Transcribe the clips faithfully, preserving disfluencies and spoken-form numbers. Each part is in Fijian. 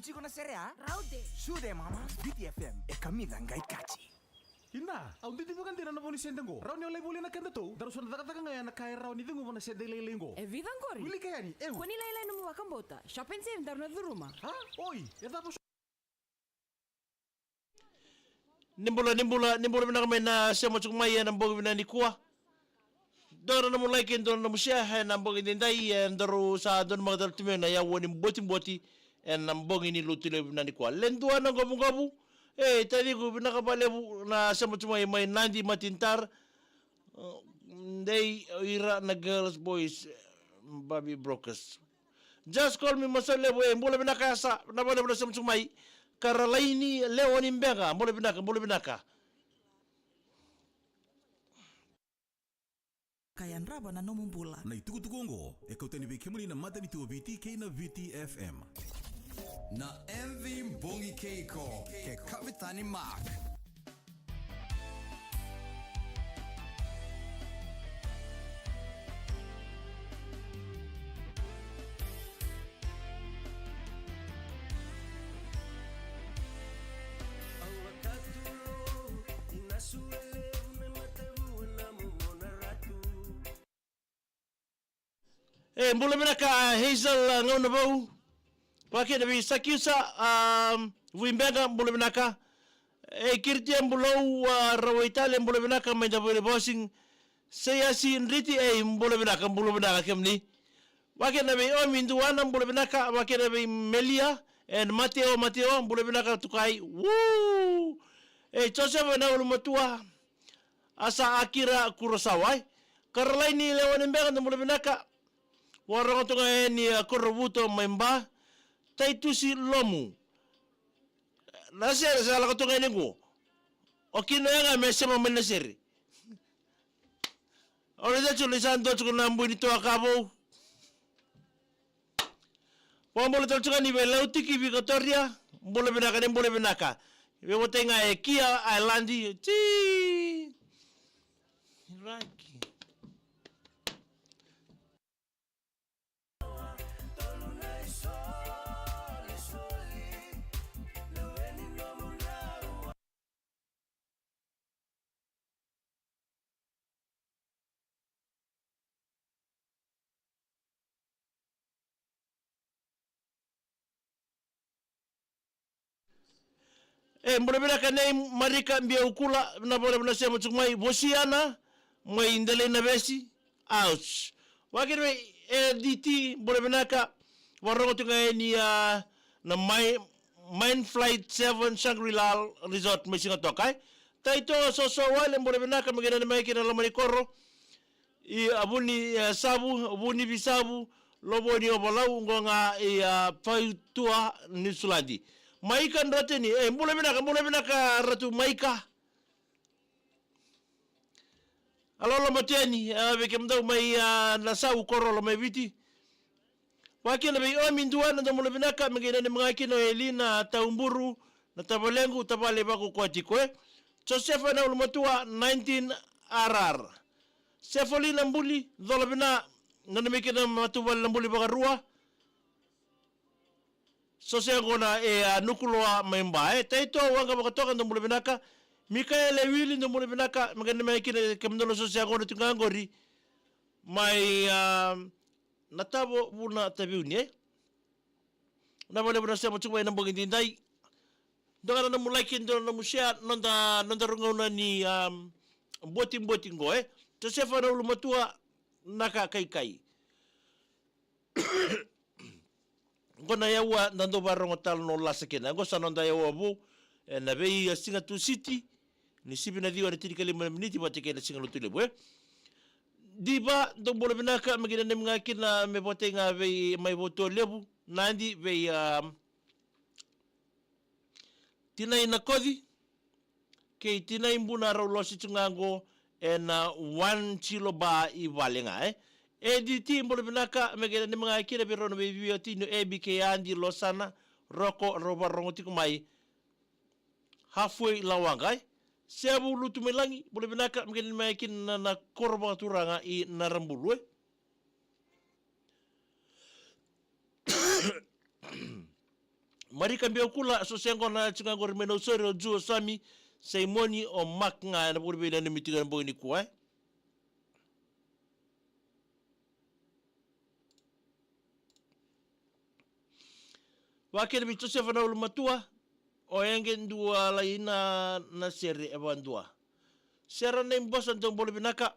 Tiko na sere a? Raude. Sude mama. Viti F M e kamica qai kaci. Ina, au didi vaka dina na vau ni sede qo. Rawa ni au lai volia na kedatou. Daru sa na cakacaka ga ena ka e rawa ni ceguva na sede lailai qo. E vica qori? Wilika yani, eu. Kua ni lailai nomu vakabauta. Shop and save daru na curuma. A? Oi, e cava so- Ni bula, ni bula, ni bula vinaka mai na sema tiko mai ena bogi vinaka nikua. Dua na nomu like, dua na nomu share ena bogi daidai, e daru sa donumaka tale tu mai na yaua ni botiboti ena bogi ni Lotulevu vinaka nikua. Le dua na qovuqovu, e, taciqu vinaka vakalevu na sema tiko mai, mai Nadi, Matintar. Uh, dei ira na girls, boys, eh, baby brokers. Just call me Masa Levu, e, bula vinaka Yasa, na vale vale sema tiko mai. Karalaini Lewa ni Bega, bula vinaka, bula vinaka. Ka yadrava na nomu bula. Na itukutuku oqo e kau tani vei kemuni na matanitu o Viti kei na Viti F M. Na M V Bogi Keiko kei Kavetani Mark. E, bula vinaka, a, Hazel, a, Gaunavou. Vakakina vei Sakiusa, a, Vuibega, bula vinaka. E, Kiritia Bulou, a, Rawaitale, bula vinaka, mai Davoi Vosing. Seiasi Driti, e, bula vinaka, bula vinaka kemuni. Vakakina vei Omi Duana, bula vinaka, vakakina vei Melia, e, Mateo, Mateo, bula vinaka tukai. Woo! E, Josefa na ulumatua. Asa Akira Kurosawa, e. Karalaini Lewa ni Bega, da bula vinaka. Vakarorogo tu ga yani, a, Korovuto mai Ba. Taitusi Lomu. Na sere sa lako tu ga yani qo. O kina ya ga me sema mai na sere. O na tatu ni sa dua tiko na bui ni toa ka vou. Vakabula tale tiko ga ni vei Lautiki Vikatoria, bula vinaka, ni bula vinaka. Vei vata ga e Kia Ailadi, ti. Raki. E, bula vinaka nei Marika Biaukula, na vale na sema tiko mai, Vosiana, mai Delai na Vesi, ouch. Vakakina vei E D T, bula vinaka, vakarorogo tu ga yani, a, na mai, Mind Flight seven Shangri-La Resort mai Sigatoka, e. Taito Soso Wale, bula vinaka, me kena ni mai kina loma ni koro. I a Vuni, e, Savu, Vuni Visavu, Lovoni Ovalau, qo ga i a Fautua, Niusiladi. Maika Drateni, e, bula vinaka, bula vinaka Ratu Maika. Alolo Mateni, e, vei kemudou mai, a, Nasau, Korola mai Viti. Vakakina vei Omi Duana, da bula vinaka, me kena ni mai kina o Elina Tauburu, na tavalequ, tavale vakaukauwa tiko, e. Josefa na ulumatua, nineteen R R. Sefolina Buli, cola vina, nanumi kina matavuvale na Buli vakarua. Sose gona e a Nukuloa mai Ba, e. Taito Waqa Vakatoka, da bula vinaka. Mikaele Wili, da bula vinaka. Me kena mai kina kemudou na sose gona tu ga qori. Mai, a, na tavo vuna taviuni, e. Na vale vuna sema tu mai na bogi daidai. Dua ga na nomu like, dua na nomu share, noda, noda rogoca ni, um, botiboti qo, e. Josefa na ulumatua, na ka kaikai. Qo na yaua da dau varogo tale no lasa kina. Qo sa noda yaua vou, e, na vei a siga Tusiti, ni sivi na ciwa na tinikalima na miniti vata kei na siga Lotulevu, e. Diva, dou bula vinaka, me kena ni mai ga kina me vata ga vei mai Voto Levu, Nadi, vei, um, Tinai Nakoci kei Tinai Buna, rau losi tu ga qo ena One Chilo Bar i vale ga, e. E D T, bula vinaka, me kena ni mai ga kina vei rau na veiviotini o Ebi kei Adi, Losana, Roko, rau varogo tiko mai. Halfway Lawaqa, e. Sevu Lutumailagi, bula vinaka, me kena ni mai kina na, na koro vakaturaga i Narabulu, e. Marika Beukula, so se qo na tiko ga qori mai Nausori, o Ju, o Sami, Saimoni, o Mark ga, ena vuku ni vei nanumi tiko ena bogi nikua, e. Vakakina vei Josefa na ulumatua, o Ege Dua Laina na sere e vadua. Sera na ibosa dou bula vinaka.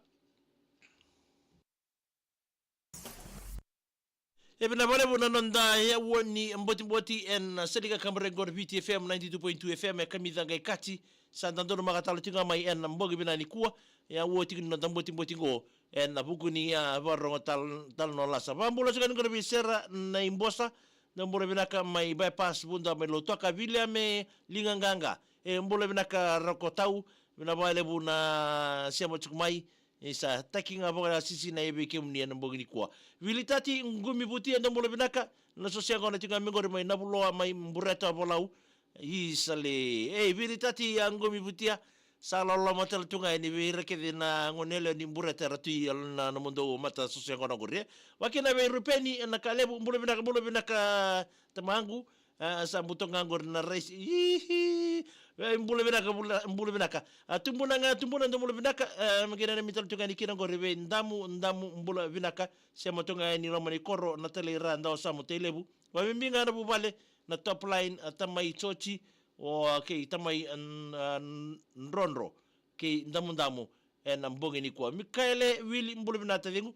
E vinaka vakalevu na noda yaua ni botiboti ena Salika Kabarega qori Viti F M ninety-two point two F M e kamica qai kati. Sa da donumaka tale tiko ga mai ena bogi vinaka nikua. Yaua tiko ni noda botiboti qo ena vuku ni a vakarogo tal-, talanoa lasa. Vakabula tiko ga ni qori vei Sera na ibosa. Na bula vinaka mai Bypass Vuda mai Lautoka, Viliame Ligaqaqa. E bula vinaka Roko Tau. Vinaka vakalevu na sema tiko mai. Isa, taki ga vakasisi na e vei kemuni ena bogi nikua. Vili Tati Qumi Vutia, dou bula vinaka. Na so se qo na tiko ga mai qori mai Navuloa mai Bureta Volau. Isa le. Ei, Vili Tati a Qumi Vutia. Sa loloma tale tu ga ni vei ira kece na gone yalewa ni Bureta era tu i yalo na nomudou mata so se qo na qori. Vakakina vei Rupeni ena Kalevu, bula vinaka, bula vinaka tamaqu. A, sa buto ga qori na raisi. Ihi. E, bula vinaka, bula, bula vinaka. A, Tubuna ga, Tubuna dou bula vinaka. E, me kena na mitalo tu ga ni kina qori vei Damu, Damu bula vinaka. Sema tu ga ni loma ni koro na talai ra dau samu tailevu. Vabibi ga na vuvale na top line, a, tamai Joji, o, kei tamai, a, n-, a, n-, Drodro, kei Damudamu. Ena bogi nikua. Mikaele Wili, bula vinaka taciqu.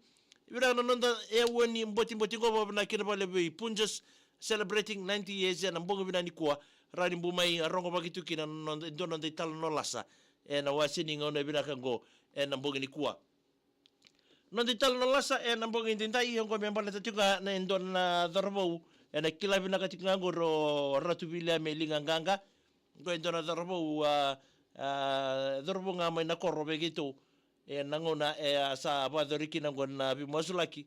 Vinaka na noda yaua ni botiboti qo, vinaka kina vakalevu vei Punjas celebrating ninety years ena bogi vinaka nikua. Rawa ni bau mai rogovaki tu kina na noda, e dua na noda italanoa lasa. Ena wase ni gauna vinaka qo ena bogi nikua. Noda italanoa lasa ena bogi edaidai qo me baleta tiko ga na e dua na cauravou. Ena kila vinaka tiko ga qori o Ratu Viliame Ligaqaqa. Qo e dua na cauravou, a, a, cauravou ga mai na koro vei keitou. Ena gauna e a sa vakayacori kina qo na veimasulaki.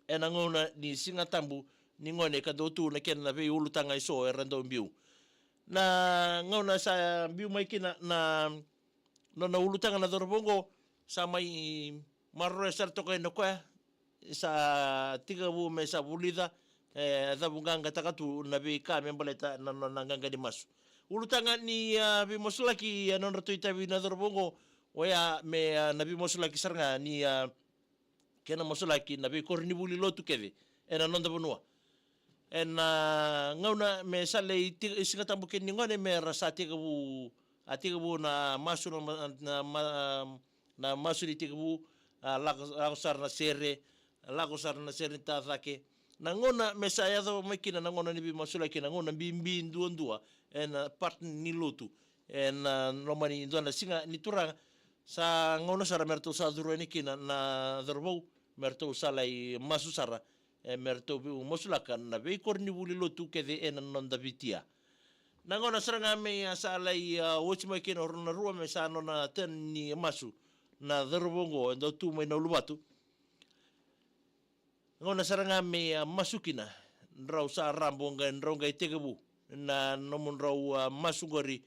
Ena gauna ni Siga Tabu ni gone ka dau tu na kena veiulutaga eso era dau biu. Na gauna sa biu mai kina na nona ulutaga na cauravou qo, sa mai maroroya sara toka ina koya, sa tekivu me sa vulica, e, cavuqaqataka tu na veika me baleta na nona qaqa ni masu. Ulutaga ni, a, veimasulaki, a, nodratou itavi na cauravou qo, oya me, a, na veimasulaki sara ga ni, a, kena masulaki na veikoronivuli lotu kece ena noda vanua. Ena, a, gauna me sa lai ti-, Siga Tabu kina ni gone me ra sa tekivu, a tekivu na masu na ma-, na ma-, na masu ni tekivu, a, lako, lako sara na sere, lako sara na sere ni tacake. Na gauna me sa yaco mai kina na gauna ni veimasulaki, na gauna bibi duadua ena part ni lotu. Ena, a, loma ni dua na Siga ni Turaga, sa gauna sara me ratou sa curu yani kina na cauravou, me ratou sa lai masu sara, e, me ratou veimasulaka na veikoronivuli lotu kece ena noda Viti ya. Na gauna sara ga me a sa lai, a, oti mai kina o rau na rua me sa nona turn ni masu na cauravou qo e dau tu mai na Uluvatu. Gauna sara ga me a masu kina, drau sa rabo qai, drau qai tekivu na nomudrau, a, masu qori.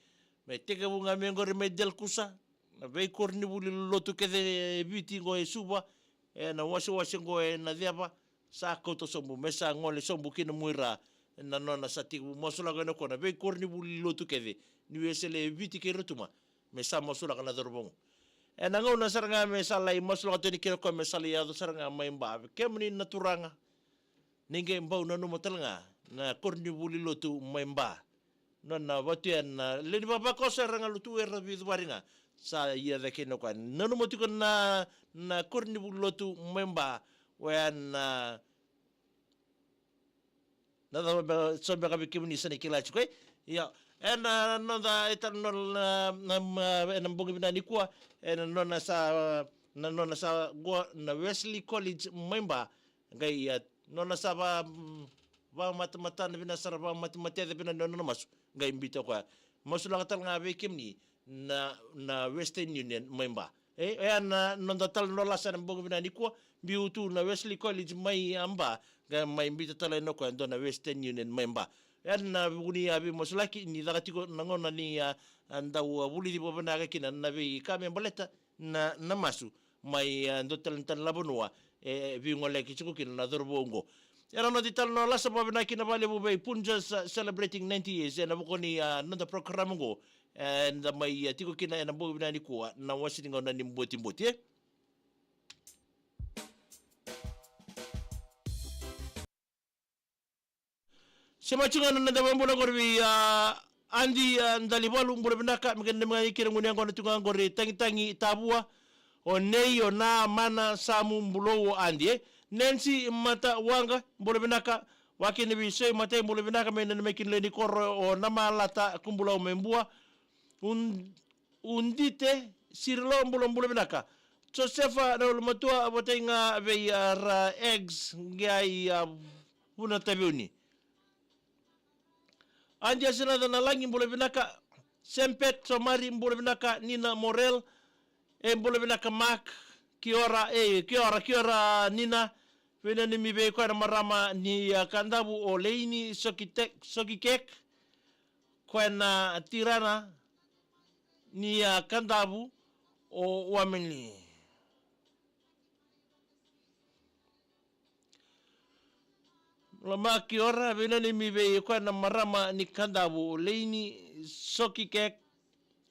Me tekivu ga me qori mai Delakusa, na veikoronivuli lotu kece e Viti qo e Suva, ena wasewase qo ena ceva, sa kauta sobu, me sa gole sobu ki na muira, na nona sa tekivu masulaka ena kona veikoronivuli lotu kece ni Wesele e Viti kei Rotuma. Me sa masulaka na cauravou. Ena gauna sara ga me sa lai masulaka tani kina koya me sa lai yaco sara ga mai Ba. Kemuni na turaga, ni qai bau nanuma tale ga na koronivuli lotu mai Ba. Nona vatu ya na lewe ni vavakoso era ga lotu era vicuvari ga. Sa ia cake na koya. Nanuma tiko na, na koronivuli lotu mai Ba. Oya na Na cava beka, so beka vei kemuni sa na kila tiko, e? Io. Ena noda, e tara na, na, na, ena bogi vinaka nikua, ena nona sa, na nona sa qo na Wesley College mai Ba, qai, a, nona sa va, mm, vamatamatana vinaka sara, vamatamatana vinaka na nona masu, qai biuta o koya. Masulaka tale ga vei kemuni, na, na Western Union mai Ba. E, e, na noda talanoa lasa ena bogi vinaka nikua, biu tu na Wesley College mai, a, Ba, qai mai biuta tale o koya e dua na Western Union mai Ba. E, na vuku ni a veimasulaki, ni caka tiko na gauna ni a, a dau a vulici vakavinaka kina na veika me baleta na, na masu mai, a, dua tale na vanua, e, e, veigoleyaki tiko kina na cauravou oqo. Era noda italanoa lasa, vakavinavinaka vakalevu vei Punjas, uh, celebrating ninety years. Ena vuku ni, uh, noda program oqo, eda mai, uh, tiko kina ena bogi vinaka nikua, na wase ni gauna ni botiboti, e. Se mai tu ga na noda vakabula qori vei, a, Adi, a, Dalivalu, bula vinaka, me kena me ga i kira gunu yaqona tu ga qori, Tagitagi Tavua, o Nei, o Na, Mana, Samu, Bulou, o Adi, e. Nancy Matawaqa, bula vinaka, vakakina vei Soi Matai, bula vinaka, me nanumi kina lewe ni koro, o Namalata Kubulau mai Bua, Un-, Undite Sirilo, bula, bula vinaka. Josefa Naulumatua, vata ga vei, a, ra ex, qai, a, Vuna Taveuni. Adi Asenaca Nalagi, bula vinaka. Sempet Somari, bula vinaka. Nina Morel, e, bula vinaka Mark. Kia ora, e, kia ora, kia ora Nina. Veinanumi vei koya na marama ni, a, Kadavu o Leini Soki Tek, Soki Kek. Koya na tirana ni, a, Kadavu o Wameli. Lomaki ora, veinanumi vei koya na marama ni Kadavu o Leini Soki Kek,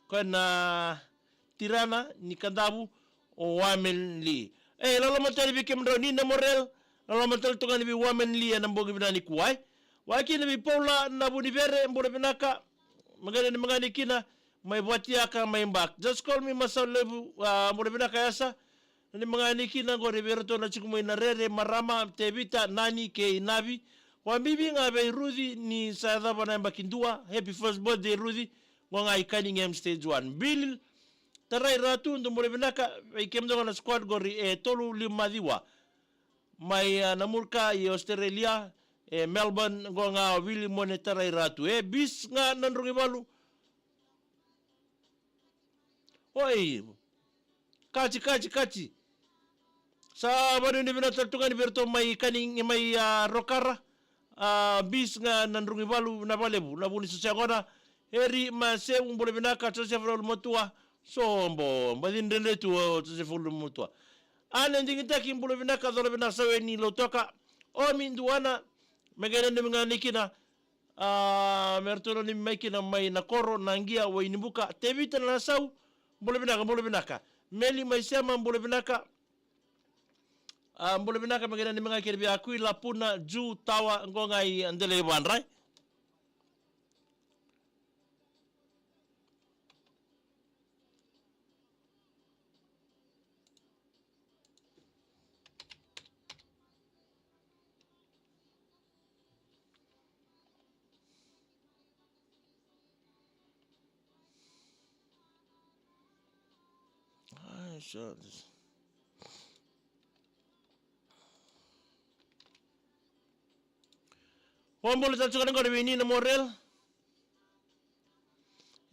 koya na tirana ni Kadavu o Wameli. E, loloma tale vei kemudrau Nina Morel, loloma tale tu ga ni vei Wameli ena bogi vinaka nikua, e. Vakakina vei Paula Navunivere, bula vinaka, me kena ni me ga ni kina, mai Vatiaka, mai Bak. Just call me Masau Levu, a, bula vinaka Yasa. Ni me ga ni kina qori vei iratou na tiko mai na Rere, marama, Tevita, Nani, kei Navi. Vakabibi ga vei Ruci ni sa yacova na yabaki dua. Happy first birthday, Ruci. Qo ga i Cunningham Stage One. Bill Tarai Ratu, dou bula vinaka, vei kemudou ga na squad qori e tolu lima ciwa. Mai, a, Namurka i Australia, e Melbourne, qo ga o Vili Mone Tarai Ratu. E, Bis ga Nadrogivalu. Oi. Kati, kati, kati. Sa vanuinui vinaka tale tu ga ni vei iratou mai Kani, mai, a, Rokara. A, Bis ga Nadrogivalu, na vakalevu, na vuni sosea gona. Eri Maseu, bula vinaka, Josefa Ulumatua. Sobo, baci dredre tu o Josefa Ulumatua. Ane Digitaki, bula vinaka, cola vinaka Saweni Lautoka. Omi Duana, me kena ni me ga ni kina. A, me ratou nanumi mai kina mai na koro, na qia, Wainibuka. Tevita Nasau, bula vinaka, bula vinaka. Meli mai Sema, bula vinaka. A, bula vinaka, me kena ni me ga kina vei Akui, Lapuna, Ju, Tawa, qo ga i Adelai Vadrai. I saw this. Vabula tale tiko na gone vei Nina Morel.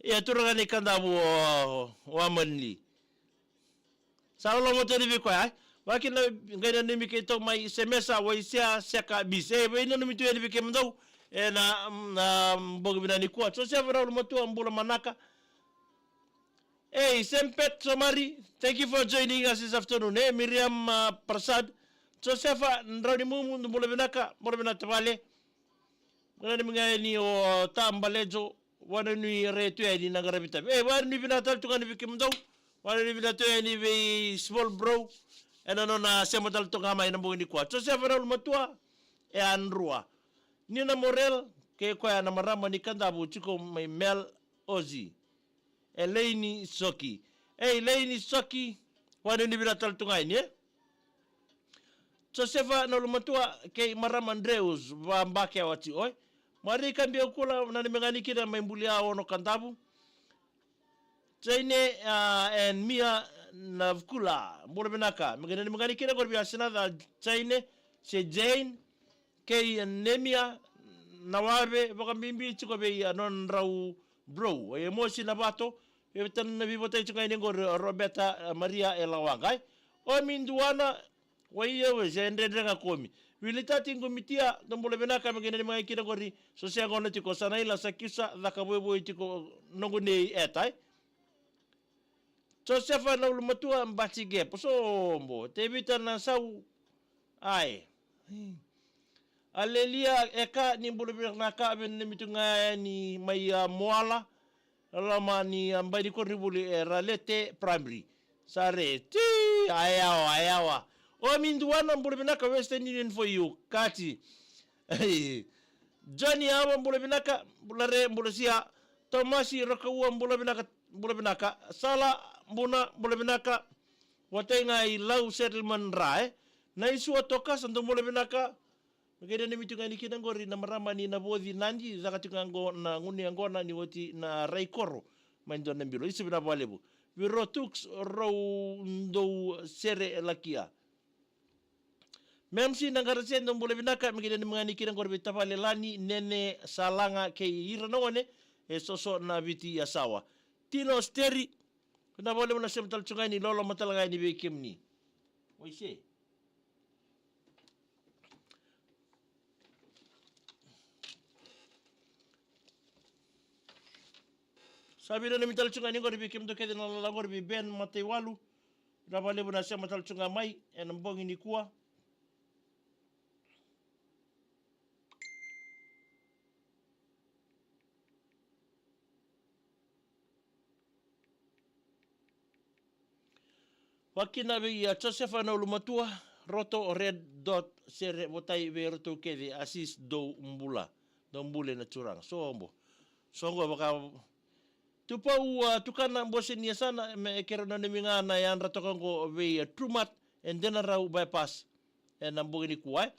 Ia turaga ni Kadavu o, o Amanli. Sa loloma tale vei koya, e? Vakakina qai nanumi keitou mai Semesa, Waisea, Seka, Bis. E, veinanumi tu yani vei kemudou ena, mm, na bogi vinaka nikua. Josefa Raulumatua, bula manaka. Hey, Sempet Somari, thank you for joining us this afternoon. Hey, Miriam, uh, Prasad, Josefa Draunimumu, bula vinaka, bula vinaka tavale. Bula ni mingani o Tambalejo, vana nui re tu yani na qaravi tavi. Hey, vana nui vinaka tale tu ga ni vei kemudou, vana nui vinaka tu yani vei small bro. Ena nona sema tale tu ga mai na bogi nikua. Josefa Raulumatua, e Andrua. Nina Morel, kei koya na marama ni Kadavu tiko mai Mel Ozi. Elaini Soki. E Elaini Soki, vana ni vinaka tale tu ga yani, e? Josefa Naulumatua kei marama Dreus, vabake wati, oi. Mari Kabiaukula, na ni mengani kina mai Bulia, Ono, Kadavu. Jaine, uh, and Mia Navukula, bula vinaka. Me kena ni mengani kina qori via Sinaca, Jaine, se Jane, kei Nemia Nawave, vakabibi tiko vei a nodrau bro, e Mosi Navato, e tana na veivotai tiko ga yani qori, Robeta, eh, Maria, e Lawaqa, e. Omi Duana, wai e we, se dredre ga komi. Wilitati Qumitia, dou bula vinaka, me kena ni mengani kina qori, so se gona tiko, Sanaila, Sakiusa, caka voivoi tiko, noqu nei eta, e. Josefa Naulumatua, Bati Gepo, Sobo, Tevita Nasau, ai. Alelia Eka, ni bula vinaka, vei na nemitu ga yani mai a Moala. Loma ni a bai ni koronivuli e Ralete Primary. Sa re, ti, ayawa, ayawa. O mi duana, bula vinaka, Western Union for you. Kati. Johnny Awa, bula vinaka, bula re, bula sia. Tomasi Rokaua, bula vinaka, bula vinaka. Sala, bula, bula vinaka. Watai ga i Lau Settlement ra, e. Na isua toka, sa dou bula vinaka. Me kei na nemitu ga ni kina qori na marama ni na voci nadi, caka tu ga qo na gunu yaqona ni oti na rai koro. Mai dua na bilo, isa vina valevu. Viro tuks, rau dou sere lakia. Memsi na qara se dou bula vinaka, me kei na nemi ga ni kina qori vei tavale Lani, Nene, Salaga, kei ira na one, e soso na viti a sawa. Tino Steri, na valevu na sema tale tu ga ni lolo matala ga ni vei kemuni. Waise. Sa vei na nemi tale tu ga ni qori vei kemudou kece na lala qori vei Ben Mataiwalu. Na valevu na sema tale tu ga mai, e na bogi ni kua. Vakina vei a Josefa na ulumatua, Roto, Red Dot, sere votai vei rotou kece, Asis dou bula, dou bule na turaga. Sobo. Soqo vaka Tupou a tukana bose ni yasana me kere na nemi ga na yadra toka qo vei a Trumat, e dena rau bypass. E na bogi ni kua, e.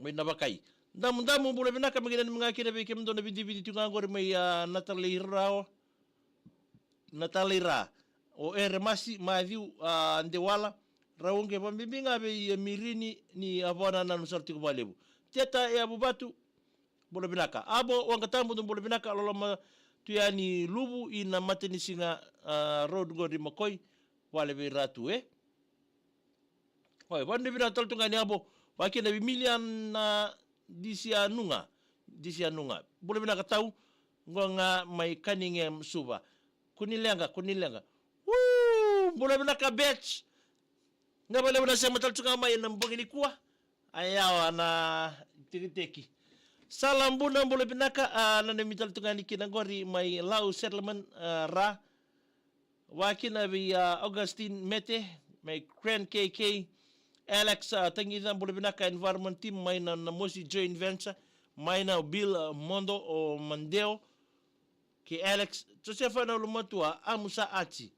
Mai na vakai. Damudamu bula vinaka me kei na nemi ga kina vei kemudou na vidividi tu ga qori mai a Nataleirao. Nataleira. O Eremasi, Mathiu, a Dewala. Rau qe vabibi ga vei a Mirini ni a vona na nusara tiko valevu. Teta e a vuvatu. Bula vinaka. Abo, waqa tabu dou bula vinaka, loloma tu yani luvu i na matanisiga, a, road qori makoi. Vale vei ratu, e. Oi, vanu vinaka tale tu ga ni abo, vakina vei Miliana Disianuga, Disianuga. Bula vinaka tau, qo ga mai Cunningham Suva. Kuni leqa, kuni leqa. Woo, bula vinaka Bets. Ga valevu na sema tale tu ga mai na bogi ni kua. Ayawa na tekiteki. Sala buna bula vinaka, a, na nemi tale tu ga ni kina qori mai Lau Settlement, a, ra. Vakina vei a Augustine Mete, mai Grand K K, Alex, a, Tagica, bula vinaka Environment Team, mai na, na Mosi Joint Venture, mai na Bill, a, Mondo, o Mandeo, ke Alex, Josefa na ulumatua, Amusa Ati.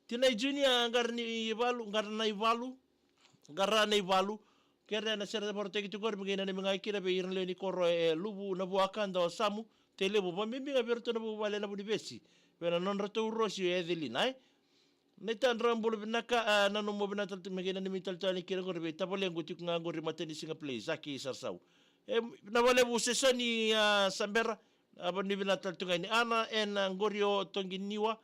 Tinai Junior, Qara ni Valu, Qara na Ivalu, Qara na Ivalu, kere na sere vorotaki tu qori, me kei na nemi ga kina vei ira na lewe ni koro e Luvu, na Vuaka, Dawasamu, Tailevu, vabibi ga vei iratou na vuvale na Vunivesi, vei na nodratou rosi o Ecelina, e. Na itadra bula vinaka, a, na nomu vinaka tale tu me kei na nemi tale tu yani kina qori vei tavalequ tiko ga qori Matanisiga Place, Saki Sarasau. E, na valevu Sesoni, a, Sabera, a, vanu vinaka tale tu ga ni Ana, e na qori o Toqiniwa,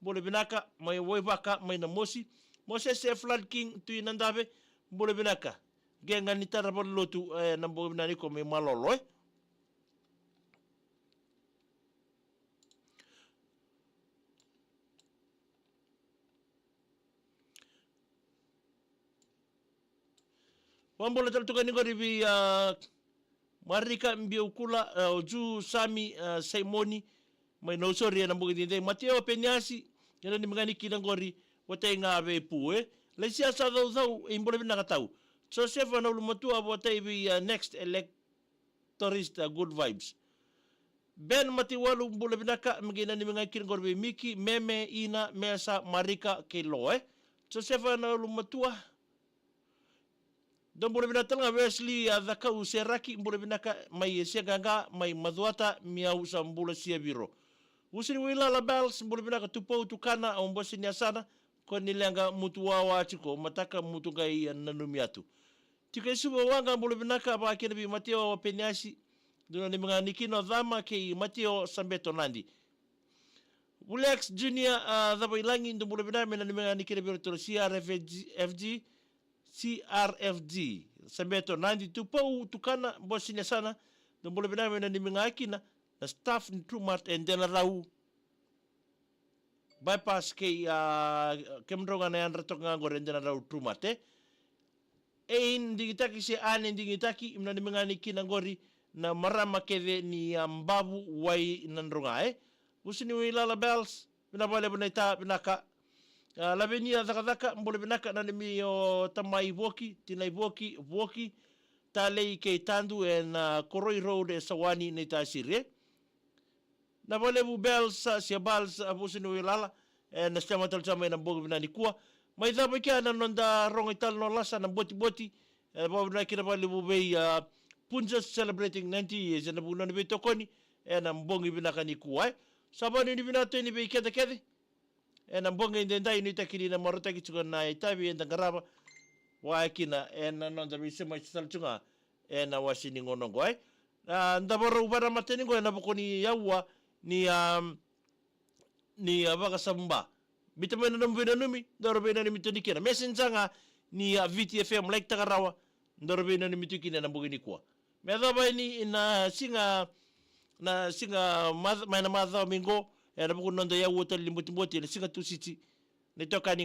bula vinaka, mai Waivaka, mai na Mosi. Mosese Flood King, Tui Nadave, bula vinaka. Qeqa ni tara valenilotu, e, na bogi vinaka ni ko mai Malolo, e. Vabula tale tu ga ni qori vei, a, Marika Biaukula, a, o Ju Sami, a, Saimoni, mai Nausori e na bogi didei. Mateo Peniasi, e na nimi ga ni kina qori, votai ga vei Pu, e. Laisia sa caucau, e bula vinaka tau. Josefa na ulumatua, votai vei, a, Next Elect Tourist, a, good vibes. Ben Matiwalu bula vinaka, me kei na nimi ga kina qori vei Miki, Meme, Ina, Mesa, Marika, kei Loe. Josefa na ulumatua. Dou bula vinaka tale ga Wesley, a, Cakau Seraki, bula vinaka mai Seqaqa, mai Macuata, Miau sa bula Siaviro. Vusi ni Wailala Bells, bula vinaka Tupou Tukana, au bose ni yasana, ko ni leqa mutu wawa tiko, mataka mutu qai nanumi atu. Tiko e Suva waqa bula vinaka, vakina vei Mateo Peniasi, dou na nimi ga ni kina o Cama kei Mateo Sabeto Nadi. Vulex Junior, a, Cavailagi, dou bula vinaka me na nimi ga ni kina vei iratou C R F G, F G, C R F G. Sabeto Nadi Tupou Tukana, bose ni yasana, dou bula vinaka me na nimi ga kina, na staff ni Trumat e dena rau. Bypass kei, a, kemudrau ga na yadra toka ga qori e dena rau Trumat, e. Ain Digitaki se Ane Digitaki, me nanumi ga ni kina qori na marama kece ni a Bavu Wai Nadroga, e. Vusu ni Wailala Bells, vinaka vakalevu naita, vinaka. A, Lavenia Cakacaka, bula vinaka, nanumi o tamai Voki, tinai Voki, Voki, Talei kei Tadu, ena Koroi Road e Sawani, naita Siri, e. Vinaka vakalevu Bells, a, se Bells, a, Vusu ni Wailala, ena sema tale tu mai na bogi vinaka nikua. Mai cava i kea na noda rogo italanoa lasa na Botiboti, e, vakavinavinaka kina vakalevu vei, a, Punjas celebrating ninety years, ena vuku ni nona veitokoni ena bogi vinaka nikua, e. Sa vakanuinui vinaka tu yani vei keda kece ena bogi edaidai, nuitaki ni na marautaki tiko na itavi eda qarava, vaka kina ena noda veisema isa tale tu ga ena wase ni gauna oqo, e. A, da vakarau vakanamata yani oqo ena vuku ni aua ni, a, ni, a, vakasavuba. Biuta mai na nomu veinanumi, daru veinanumi tu yani kina. Messenger ga ni, a, Viti F M, like taka rawa, daru veinanumi tu kina ena bogi nikua. Me yacova yani na siga, na siga mac-, mai na macawa mai qo, ena vuku ni noda aua tale ni Botiboti, ena siga Tusiti, na itokani